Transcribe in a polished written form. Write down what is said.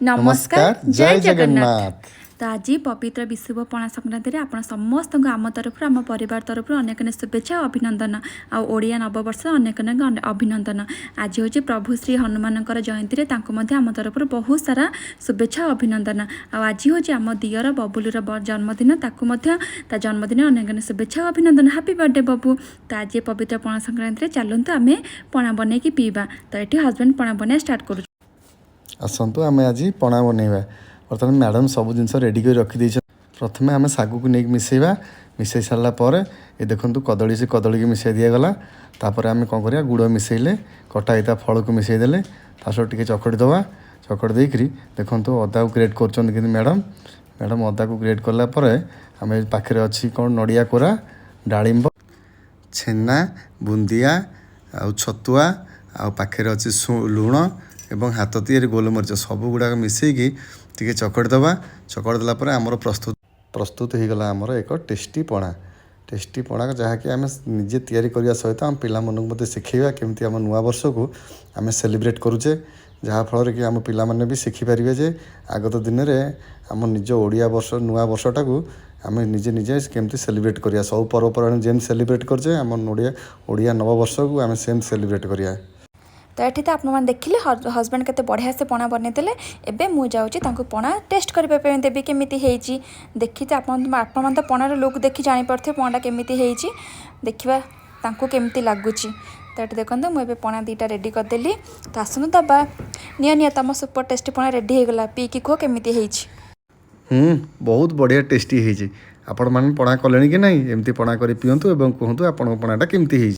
ନମସ୍କାର, ଜୟ ଜଗନ୍ନାଥ। ତ ଆଜି ପବିତ୍ର ବିଷୁବ ପଣା ସଂକ୍ରାନ୍ତିରେ ଆପଣ ସମସ୍ତଙ୍କୁ ଆମ ତରଫରୁ, ଆମ ପରିବାର ତରଫରୁ ଅନେକ ଅନେକ ଶୁଭେଚ୍ଛା ଓ ଅଭିନନ୍ଦନ ଆଉ ଓଡ଼ିଆ ନବବର୍ଷ ଅନେକ ଅନେକ ଅଭିନନ୍ଦନ। ଆଜି ହେଉଛି ପ୍ରଭୁ ଶ୍ରୀ ହନୁମାନଙ୍କର ଜୟନ୍ତୀରେ ତାଙ୍କୁ ମଧ୍ୟ ଆମ ତରଫରୁ ବହୁତ ସାରା ଶୁଭେଚ୍ଛା ଓ ଅଭିନନ୍ଦନ। ଆଉ ଆଜି ହେଉଛି ଆମ ଦିଅର ବବୁଲୁର ଜନ୍ମଦିନ। ତାକୁ ମଧ୍ୟ ତା ଜନ୍ମଦିନ ଅନେକ ଅନେକ ଶୁଭେଚ୍ଛା ଓ ଅଭିନନ୍ଦନ। ହାପି ବର୍ଥଡେ ବବୁ। ତ ଆଜି ଏ ପବିତ୍ର ପଣା ସଂକ୍ରାନ୍ତିରେ ଚାଲନ୍ତୁ, ଆମେ ପଣା ବନେଇକି ପିଇବା। ତ ଏଠି ହଜବେଣ୍ଡ ପଣା ବନେଇବା ଷ୍ଟାର୍ଟ କରୁଛୁ। ଆସନ୍ତୁ, ଆମେ ଆଜି ପଣା ବନେଇବା। ବର୍ତ୍ତମାନ ମ୍ୟାଡ଼ାମ୍ ସବୁ ଜିନିଷ ରେଡ଼ି କରି ରଖିଦେଇଛନ୍ତି। ପ୍ରଥମେ ଆମେ ଶାଗୁକୁ ନେଇକି ମିଶାଇବା। ମିଶାଇ ସାରିଲା ପରେ ଏ ଦେଖନ୍ତୁ କଦଳୀ, ସେ କଦଳୀକି ମିଶାଇ ଦିଆଗଲା। ତାପରେ ଆମେ କ'ଣ କରିବା? ଗୁଡ଼ ମିଶାଇଲେ, କଟା ହେଇଥିବା ଫଳକୁ ମିଶାଇ ଦେଲେ, ତା ସହ ଟିକେ ଚକଟି ଦେବା। ଚକଟି ଦେଇକରି ଦେଖନ୍ତୁ, ଅଦାକୁ ଗ୍ରେଟ୍ କରୁଛନ୍ତି କିନ୍ତୁ ମ୍ୟାଡ଼ାମ୍। ମ୍ୟାଡ଼ାମ୍ ଅଦାକୁ ଗ୍ରେଟ୍ କଲା ପରେ ଆମେ ପାଖରେ ଅଛି କ'ଣ? ନଡ଼ିଆ କୋରା, ଡାଳିମ୍ବ, ଛେନା, ବୁନ୍ଦିଆ ଆଉ ଛତୁଆ, ଆଉ ପାଖରେ ଅଛି ଲୁଣ ଏବଂ ହାତ ତିଆରି ଗୋଲମରିଚ। ସବୁ ଗୁଡ଼ାକ ମିଶାଇକି ଟିକେ ଚକଟି ଦେବା। ଚକଟି ଦେଲା ପରେ ଆମର ପ୍ରସ୍ତୁତ ପ୍ରସ୍ତୁତ ହେଇଗଲା ଆମର ଏକ ଟେଷ୍ଟି ପଣା। ଟେଷ୍ଟି ପଣା, ଯାହାକି ଆମେ ନିଜେ ତିଆରି କରିବା ସହିତ ଆମ ପିଲାମାନଙ୍କୁ ମଧ୍ୟ ଶିଖେଇବା କେମିତି ଆମ ନୂଆ ବର୍ଷକୁ ଆମେ ସେଲିବ୍ରେଟ୍ କରୁଛେ, ଯାହାଫଳରେ କି ଆମ ପିଲାମାନେ ବି ଶିଖିପାରିବେ ଯେ ଆଗତ ଦିନରେ ଆମ ନିଜ ଓଡ଼ିଆ ବର୍ଷ, ନୂଆ ବର୍ଷଟାକୁ ଆମେ ନିଜେ ନିଜେ କେମିତି ସେଲିବ୍ରେଟ୍ କରିବା। ସବୁ ପର୍ବପର୍ବାଣି ଯେମିତି ସେଲିବ୍ରେଟ୍ କରୁଛେ, ଆମ ଓଡ଼ିଆ ଓଡ଼ିଆ ନବବର୍ଷକୁ ଆମେ ସେମିତି ସେଲିବ୍ରେଟ୍ କରିବା। ତ ଏଠି ତ ଆପଣମାନେ ଦେଖିଲେ, ହଜବେଣ୍ଡ କେତେ ବଢ଼ିଆ ସେ ପଣା ବନେଇଦେଲେ। ଏବେ ମୁଁ ଯାଉଛି ତାଙ୍କୁ ପଣା ଟେଷ୍ଟ କରିବା ପାଇଁ ଦେବି, କେମିତି ହେଇଛି ଦେଖି। ତ ଆପଣମାନେ ତ ପଣାର ଲୁକ୍ ଦେଖି ଜାଣିପାରୁଥିବେ ପଣାଟା କେମିତି ହେଇଛି। ଦେଖିବା ତାଙ୍କୁ କେମିତି ଲାଗୁଛି। ତ ଏଠି ଦେଖନ୍ତୁ, ମୁଁ ଏବେ ପଣା 2ଟା ରେଡ଼ି କରିଦେଲି। ତ ଆସନ୍ତୁ ଦେବା। ନିଅ ନିଅ, ତମ ସୁପର ଟେଷ୍ଟି ପଣା ରେଡ଼ି ହେଇଗଲା। ପିଇକି କୁହ କେମିତି ହେଇଛି। ବହୁତ ବଢ଼ିଆ ଟେଷ୍ଟି ହେଇଛି। ଆପଣମାନେ ପଣା କଲେଣି କି ନାହିଁ? ଏମିତି ପଣା କରି ପିଅନ୍ତୁ ଏବଂ କୁହନ୍ତୁ ଆପଣଙ୍କ ପଣାଟା କେମିତି ହେଇଛି।